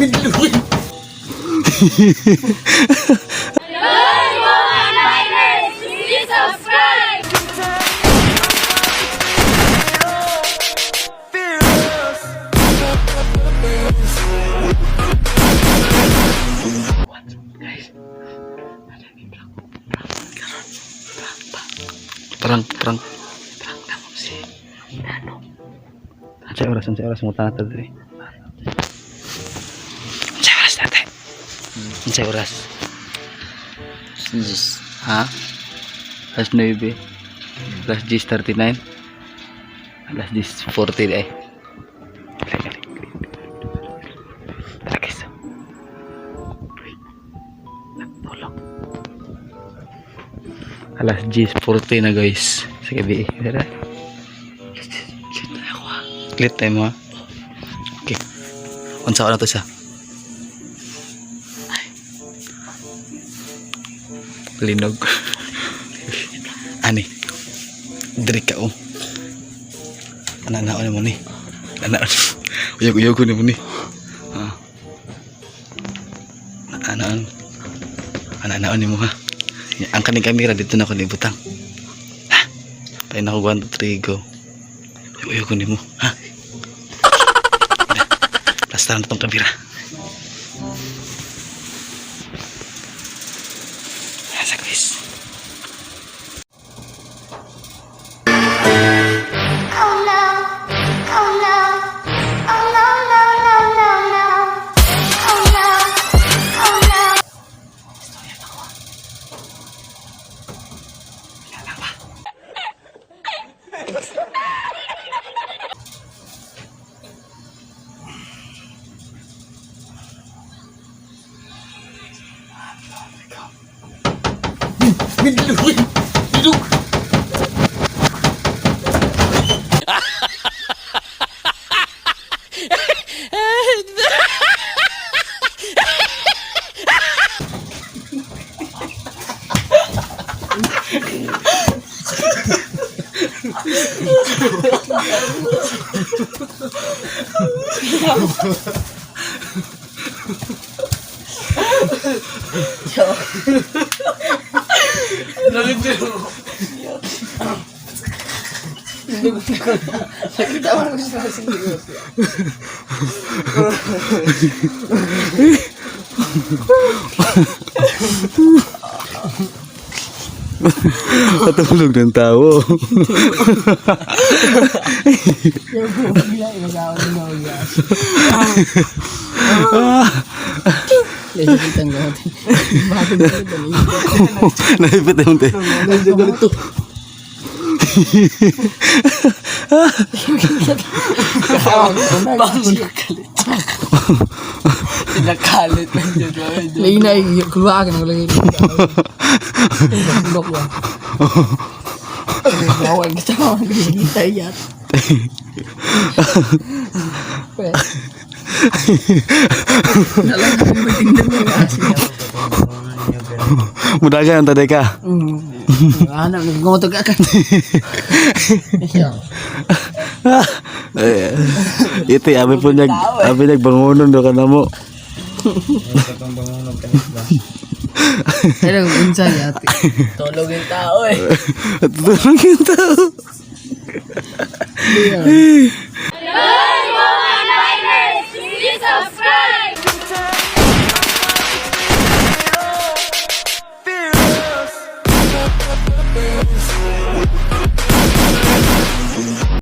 Good morning, please subscribe! Prank, prank. Prank na mo si Nano. Unsay oras mo tanat diri? Unsay oras dati? Unsay oras? Ha? Alas 9. Alas 10:39. Alas 10:40 eh. Dali, dali. Tara guys. Uy. Tulog. Alas 10:40 na guys. Sa gabi eh. Tara. Late na ako ha. Late tayo mo ha. Okay. Unsa na to siya? Ay. Linog. Ani. Diri ka oh. Ana-anaon mo ni. Ana. Uyog-uyog ko ni mo ni. Ha. Ana-anaon. Ana-anaon ni mo ha. Ang kaning kamera dito na ko nibutang. Ha. Tayo na ko 1, 2, 3, go. Uyog-uyog ko ni mo ha. Plastaran na tong kamera. Asa guys. Oh no, oh no, oh no, no, no, no, no. Oh no, oh no. Nakita mo sa siguro. Patulog ng tao. Yung bumila, inasawa ni Noya. Lesitan natin. Bakit ganito? Naipit yung te. Nandiyan ganito. Bangon na kalit. Sinakalit lang dyan. Lagi na, keluar ka na lagi. Blok ba? Bawal kita kita yat. Nalang mo tingnan mo yung asin. Mudagan ang taday ka. Anak, nagngotog ka. Eh, iti, abi po niya, abi niya bangunon do ka na mo. Pero unsa yat. Tulog yung tao eh. Tutulog yung tao.